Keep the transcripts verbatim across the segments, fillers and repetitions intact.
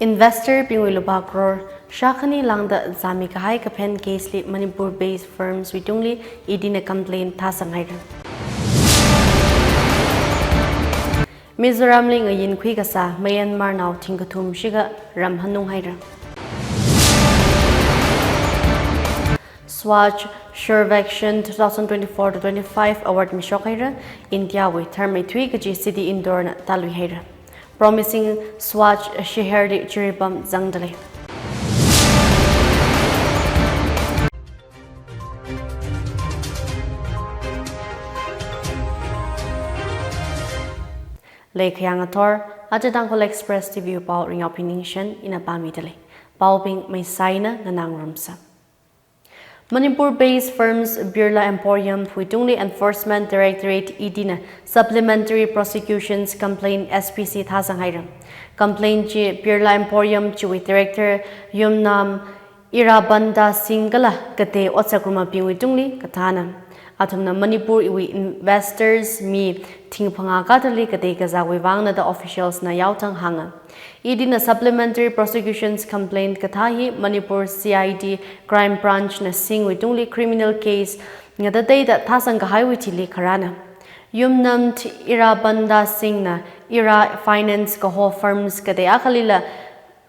Investor bingwui lupā crore shākhani lāngda zāmi kahai kaphen case li Manipur based firms wui tungli E D na complaint thāsang haira. Mizoram li ngayin khui kasā Myanmar nao thingkathum shikha ram hanung haira. Swachh Survekshan two thousand twenty-four to twenty-five award mishok haira. India wui tharmeithui kaji city Indore na tālui haira. Promising Swachh Shehar li Jiribam zangda lei. Lei khayang athor, aja Tangkhul Express T V pao Ringyao Phiningshen ina pāmida lei. Paobing maisaina nganāngarumsa. Manipur based firms Birla Emporium wui tungli Enforcement Directorate E D na Supplementary Prosecutions Complaint S P C thāsang haira. Complaint chi Birla Emporium chiwui director Yumnam Irabanda Singh kala katei otsak rumabingwui tungli kathāna. Athumna Manipur wui investors mi thing phangā kathāli katei kazāwui vangna da officials na yaothang hānga. E D na Supplementary Prosecutions Complaint kathā hi Manipur C I D Crime Branch na Singh wui tungli criminal case ngatateida thāsang kahaiwui thili kharāna. Yumnam Irabanda Singh na Ira Finance kaho firms katei akhalila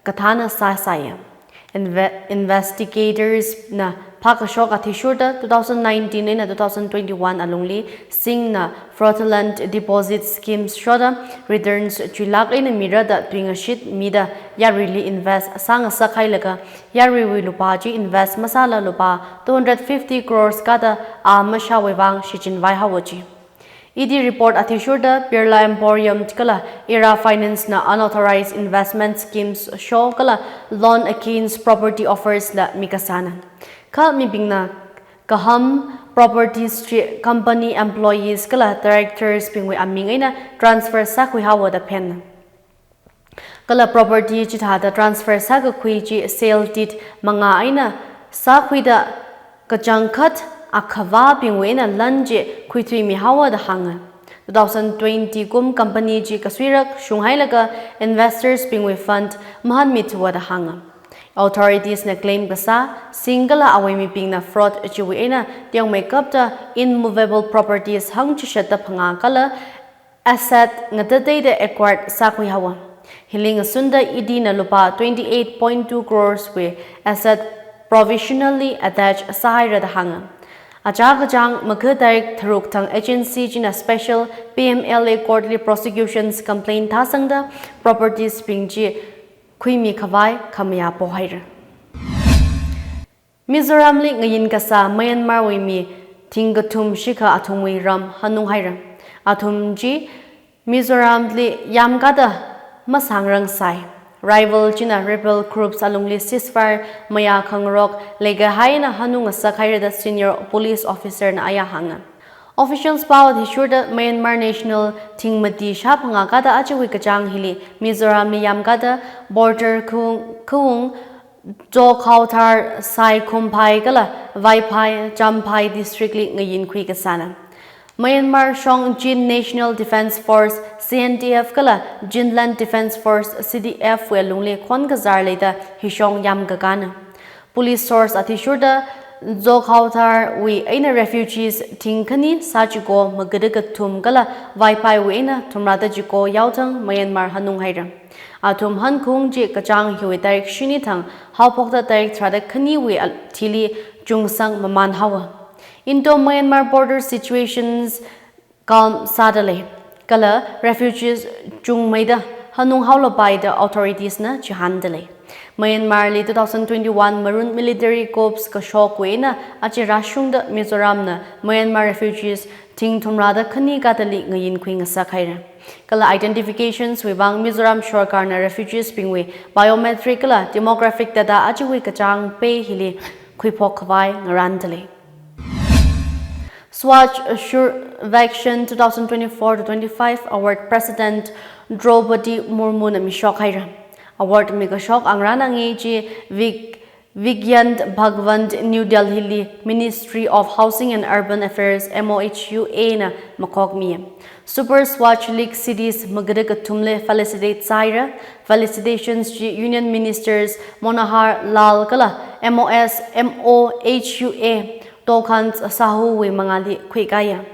kathāna sāsāya. Inve-, investigators na phākashok athishurda two thousand nineteen eina two thousand twenty-one alungli Singh na fraudulent deposit schemes shoda returns chuilāk eina mira da tuingashit mida yaruili invest sāngasak hailaga yaruiwui lupā chi invest masāla lupā two hundred fifty crores kathā a mashāwui vang shichinvai haowa ji. E D report athishurda Birla Emporium kala Ira Finance na unauthorized investment schemes sho kala loan against property offers la mikasāna. Kha mibingna kaham properties chi company employees kala directors bingwui aming eina transfer sākhui haowa da phenna. Kala property chithāda transfer sākakhui chi sale deed mangā eina sākhuida kachangkhat akhavābingwui eina lan chi khuithuimi haowa da hānga. Two thousand twenty kum company chi kasuirak shunghailaga investors bingwui fund mahanmithuwa da hānga. Authorities na claim kasā, Singh kala awui mibingna fraud chiwui eina teomeikapta immovable properties hangchishatda phangā kala asset ngatateida acquired sākhui haowa. Hili ngasunda E D na lupā twenty-eight point two crores wui asset provisionally attach sāhaira da hānga. Achā kachāng makha tarik tharuk thang agency china special P M L A court li prosecutions complaint thāsangda properties bing chi khuimi khavai khamayā pohaira. Mizoram li ngayin kasā Myanmar wui mi thingkathum shikha athumwui ram hanung haira. Athum chi Mizoram li yamkada masāngrangsai. Rival china rebel groups alungli ceasefire mayā khangarok leikahaina hanungngasak haira da senior police officer na aya hānga. Officials pao athishurda Myanmar National thingmati shāphangā kathā achiwui kachāng hili Mizoram li yamkada border khaung, khaung Zokhawthar, Saikumphai kala Vaiphei, Champhai district li ngayin khui kasāna. Myanmar shong Chin National Defence Force, C N D F kala Chinland Defence Force, C D F wui lungli khon kazar leida hishong yamkakāna. Police source athishurda Zokhawthar wui eina refugees thingkhani sāchiko magada kathum kala Vaiphei wui eina thumrāda chiko yaothang Myanmar hanung haira. Athum hankhaung chi kachāng hiwui tarik shini thang haophokta tarik tharāda khaniwui al-, thili chungsang mamān haowa. Indo-Myanmar border situations calm sāda lei. Kala refugees chungmeida hanung haolapai da authorities na chihānda lei. Myanmar li two thousand twenty-one Maroon military coups kashokwui eina aja rāshungda Mizoram na Myanmar refugees thing thumrāda khani kathāli ngayin khuingasak haira. Kala identifications wui vang Mizoram sorkarna refugees bingwui biometric kala demographic data achiwui kachāng pei hili khuiphok khavai ngarānda lei. Swachh Survekshan two thousand twenty-four to twenty-five Award President Droupadi Murmu na mishok haira. Award mikashok angrān angi chi Vik-, Vigyant Bhagwant New Delhi li Ministry of Housing and Urban Affairs, M O H U A na makhokmi. Super Swachh League cities magada kathumli felicitate sāhaira. Felicitations chi Union Ministers Manohar Lal kala M O S, M O H U A Tokhans Sahu wui mangāli khuikāya.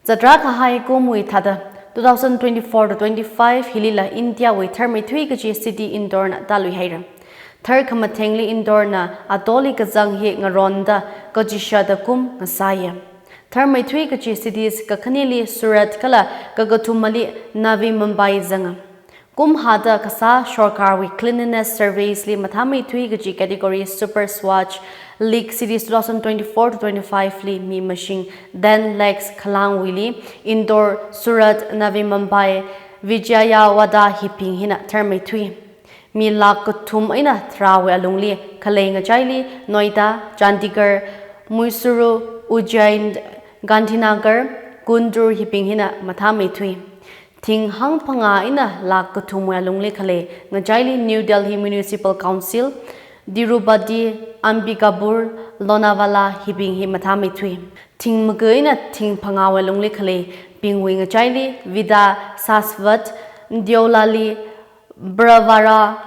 Zatra kahai kumwui thāda two thousand twenty-four to twenty-five hilila India wui tharmeithui kachi city Indore na tāluihaira. Thar khamathengli Indore na atoli kazang hi ngaronda kachishāda kum ngasāya. Tharmeithui kachi cities kakhaneli Surat kala kakathumali Navi Mumbai zanga. Kum hāda kasā sorkarwui cleanliness surveys li mathāmeithui kachi category Super Swachh League cities two thousand twenty-four to twenty-five li mi mashing ten lakhs khalangwuili Indore, Surat, Navi Mumbai, Vijayawada hibing hina tharmeithui. Mi lakh kathum eina tharāwui alungli khalei ngachaili Noida, Chandigarh, Mysuru, Ujjain, Gandhinagar, Guntur hibing hina mathāmeithui. Thing hangphangā eina lakh kathumwui alungli khalei ngachaili New Delhi Municipal Council, Tirupati, Ambikapur, Lonavala hibing hi mathāmeithui. Thing maga eina thing phangāwui alungli khaleibingwui ngachaili Vidya Saswat, Deolali, Brahwara,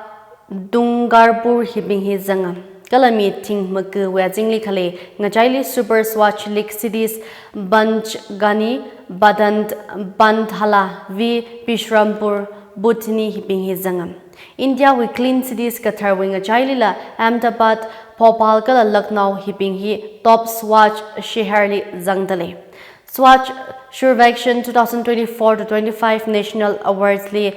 Dungarpur hibing hi zanga. Kala mi thing magawui azingli khalei ngachaili Super Swachh League cities Panchgani, Patna, Bandhala, V Bishrampur, Bhutani hibing hi zanga. India wui clean cities katharwui ngachailila Ahmedabad, Bhopal kala Lucknow hibing hi top Swachh Shehar li zangdalei. Swachh Survekshan two thousand twenty-four to twenty-five National Awards li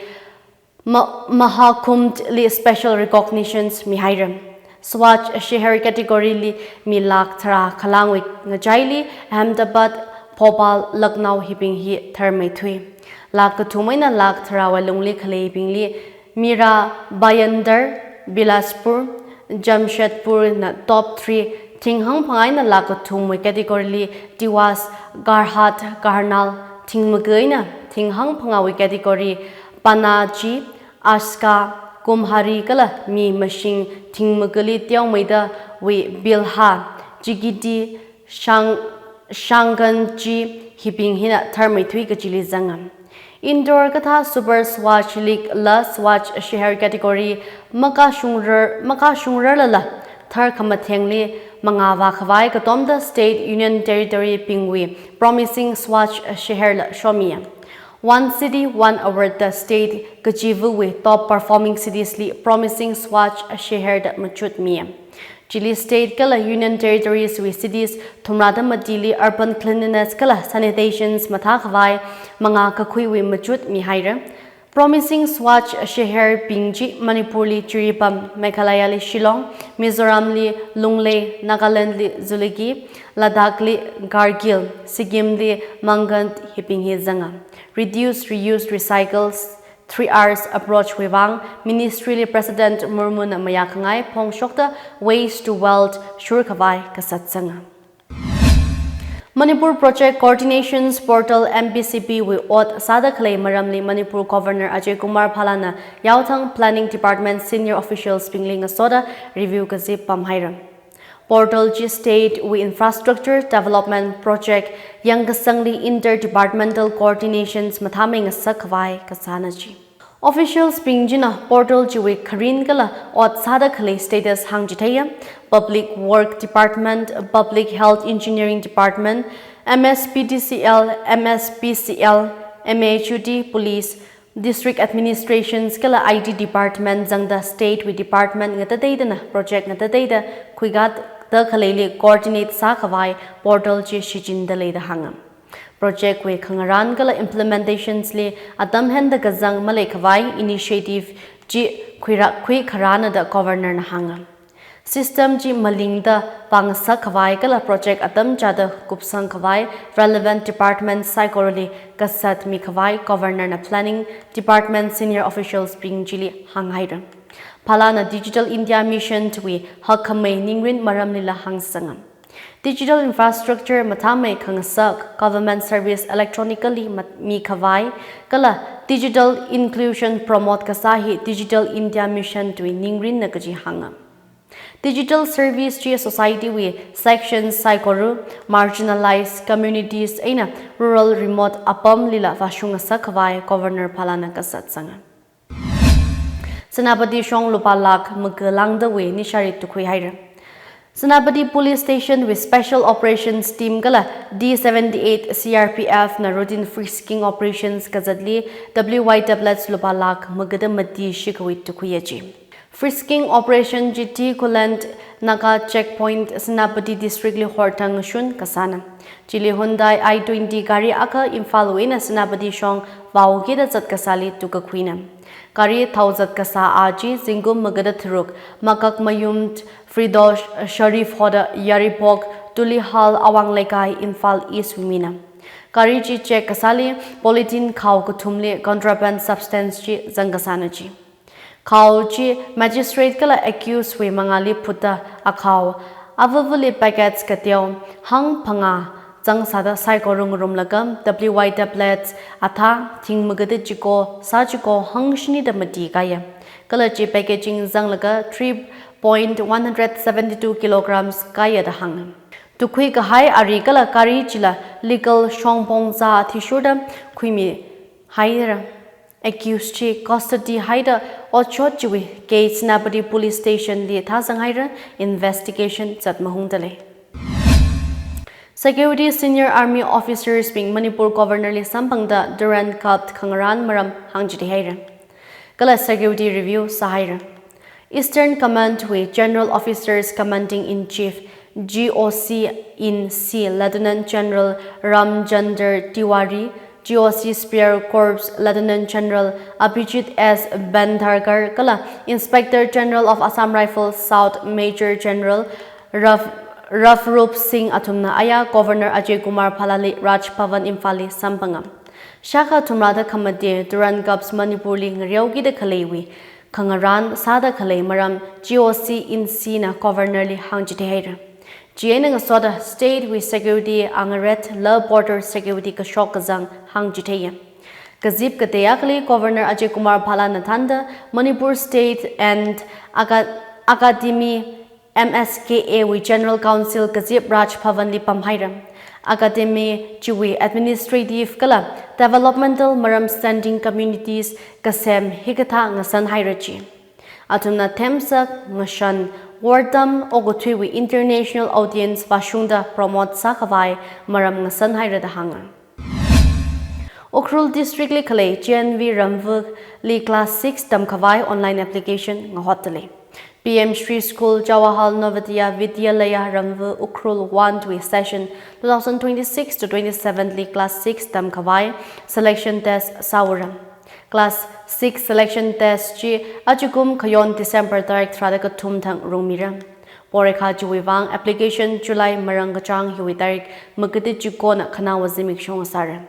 Ma-, Mahakumbh li special recognitions mihaira. Swachh Shehar category li mi lakh tharā khalangwui ngachaili Ahmedabad, Bhopal, Lucknow hibing hi tharmeithui. Lakh kathum eina lakh tharāwui alungli khaleibingli Mira Bhayandar, Bilaspur, Jamshedpur na top three, thing hangphangā eina lakh kathumwui category li Dewas, Karhat, Karnal, thing maga eina thing hangphangāwui category Panaji, Aska, Kumhari kala mi mashing thing magali teomeida wui Bilha, Chigidi, Shang-, Shanganji hibing hina tharmeithui kachili zanga. Indore kathā Super Swachh League la Swachh Shehar category makashungrar, makashungrarlala thar khamathengli mangāvā khavai katomda state union territory bingwui promising Swachh Shehar la shomiya. One City, One Award da state kachivawui top performing cities li promising Swachh Shehar da machutmiya. Chili state kala union territories wui cities thumrada matili urban cleanliness kala sanitations mathā khavai mangā kakhuiwui machut mihaira. Promising Swachh Shehar bing chi Manipur li Jiribam, Meghalaya li Shillong, Mizoram li Lunglei, Nagaland li Zulikhi, Ladakh li Kargil, Sikkim li Mangang hibing hi zanga. Reduce, reuse, recycle, three R's approach wui vang Ministry li President Murmu na mayākhangai phongshokta waste to wealth shur khavai kasat zanga. Manipur Project Coordinations Portal, M P C P wui ot sāda khalei maramli Manipur Governor Ajay Kumar Bhalla na yaothang Planning Department senior officials bingli ngasoda review kazip pamhaira. Portal chi state wui infrastructure development project yangkasangli inter-departmental coordinations mathāmei ngasak khavai kasāna chi. Officials bing china portal chiwui kharing kala ot sāda khalei status hāngchitheiya. Public Work Department, Public Health Engineering Department, M S P D C L, M S P C L, M A H U D, Police, District Administrations kala I T Department zangda state wui department ngatateidana project ngatateida khuikāda khaleili coordinate sākhavai portal chi shichinda leida hānga. Project wui khangarān kala implementations li atam henda kazang maleikhavai initiative chi khuirākhui kharāna da Governor na hānga. System chi malingda pangsak khavai kala project atam chāda kupsang khavai relevant department saikorali kasat mikhavai Governor na Planning Department senior officials bing chili hānghaira. Bhalla na Digital India Mission wui hakkhamei ningrin maramlila hāngsanga. Digital infrastructure mathāmei khangasak, government service electronically mat-, mikhavai, kala digital inclusion promote kasā hi Digital India Mission wui ningrinna kaji hānga. Digital service chi society wui section saikora, marginalized communities eina rural remote apamlila vāshung ngasak khavai Governor Phalana kazat sanga. Senapati shong lupā lakh maga lāngdawui nishari tukhui haira. Senapati Police Station wui Special Operations Team kala D seventy-eight C R P F na routine frisking operations kazatli W Y tablets lupā lakh magada mati shikhawui tukhuiya chi. Frisking operation chi T Khullen Naga Checkpoint Senapati District li horthang shun kasāna. Chili Hyundai i twenty gari akha Imphal wui eina Senapati shong vāukida zat kasāli tukakhuina. Gari thao zat kasā a chi zingkum magada tharuk, Makakmayum Firdaus Sharif hoda Yairipok Tulihal Awang Leikai, Imphal East wui mina. Gari chi check kasāli polythene khao kathumli contraband substance chi zang kasāna chi. Khao chi magistrate kala accused wui mangāli phutta akhao avavali packets kateo hangphangā zangsāda saikora ngarumlaga W Y tablets athā thing magada chiko, sā chiko hangshinida mati kaya. Kala chi packaging zanglaga three point one hundred seventy-two kilograms kaya da hānga. Tukhui kahai ari kala gari chila legal shongpong zā athishurda khuimi haira. Accused chi custody haida otshot chiwui case Senapati Police Station li thāzang haira, investigation zat mahungda lei. Security senior army officers bing Manipur Governor li samphangda Durand Cup khangarān maram hāngchithei haira. Kala security review sāhaira. Eastern Command wui General Officers Commanding in Chief, G O C in C, Lieutenant General Ramchandar Tiwari, G O C Spear Corps Lieutenant General Abhijit S Bhandarkar kala Inspector General of Assam Rifles South Major General Rav-, Ravrup Singh athumna aya Governor Ajay Kumar Bhalla li Raj Bhavan Imphal li samphanga. Shākha thumrāda khamate Durand Cups Manipur li ngareokida khaleiwui khangarān sāda khalei maram G O C in C na Governor li hāngchithei haira. Chieina ngasoda state wui security angaret la border security kashok kazang hāngchitheiya. Kazip katei akhali Governor Ajay Kumar Bhalla na thānda Manipur State and Aca-, Academy M S K A wui General Counsel kazip Raj Bhavan li pamhaira. Academy chiwui administrative kala developmental maram standing committees kasem hikathā ngasan haira chi. Athumna themsak, ngashan, wortam, okathuiwui international audience vāshungda promote sākhavai maram ngasan haira da hānga. Ukhrul District li khalei G N V Ramvali class six tamkhavai online application ngahotda lei. P M Shri School Jawahar Navodaya Vidyalaya Ramva Ukhrul one wui session two thousand twenty-six to twenty-seven li class six tamkhavai selection test sāura. Class six selection test chi ajakum khayon December tarik tharāda kathum thang rungmira. Porikha chiwui vang application July marangkachāng hiwui tarik makati chikona khanaowa zimik shong sāra.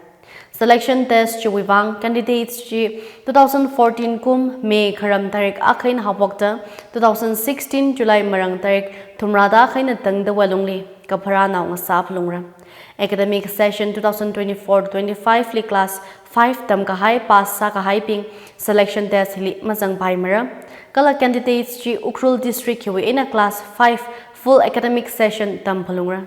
Selection test chiwui vang candidates chi two thousand fourteen kum May kharam tarik akha eina haophokta two thousand sixteen July marang tarik thumrāda akha eina tangda wuklungli kapharānao ngasā phalungra. Academic session two thousand twenty-four twenty-five li class five tamkahai pass sākahaibing selection test hili mazangpaimara. Kala candidates chi Ukhrul District hiwui eina class five full academic session tam phalungra.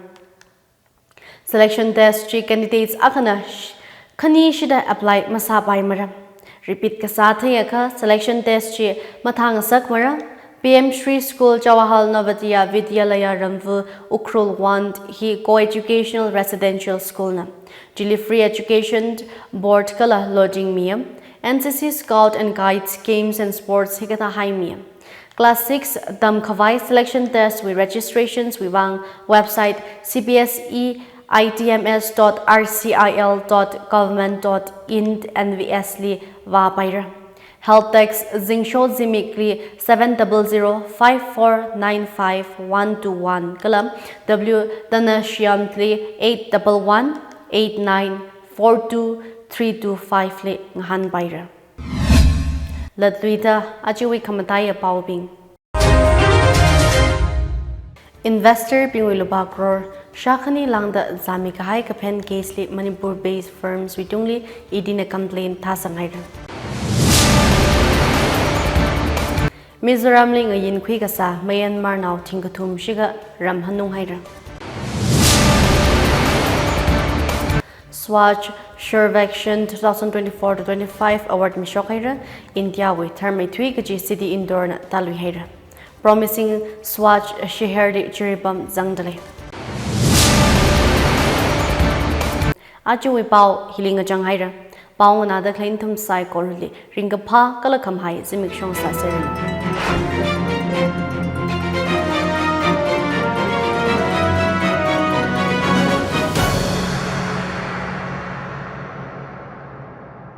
Selection test chi candidates akhana sh-, khanishida apply masāpaimara. Repeat kasā theiakha selection test chi mathāngasakmara. P M Shri School Jawahar Navodaya Vidyalaya Ramva Ukhrul one hi co-educational residential school na. Chili free education, board kala lodging miya. N C C Scout and Guides, games and sports hikathā haimiya. Class six tamkhavai selection test wui registrations wui vang website C B S E I T M S dot R C I L dot government dot in N V S li vāpaira. Help desk zingsho zimikli seven double zero five four nine five one two one kala W Dhanashyam li eight double one eight nine four two three two five li ngahānpaira. Latluida ajawui khamataiya paobing. Investor bingwui lupā crore shākhani lāngda zāmikahai kaphen case li Manipur based firms wui tungli E D na complaint thāsang haira. Mizoramli ngayinkhui kasā Myanmar nao thingkathum shikha ramhanung haira. Swachh Survekshan two thousand twenty-four to twenty-five award mishok haira. India wui tharmeithui kaji City Indoor na tālui haira. Promising Swachh Shaher li Jiribam zangdalei. Ajawui pao hili ngachang haira. Pao nganāda khalei nathum saikorali ringkaphā kala khamahai zimiksho sāsera.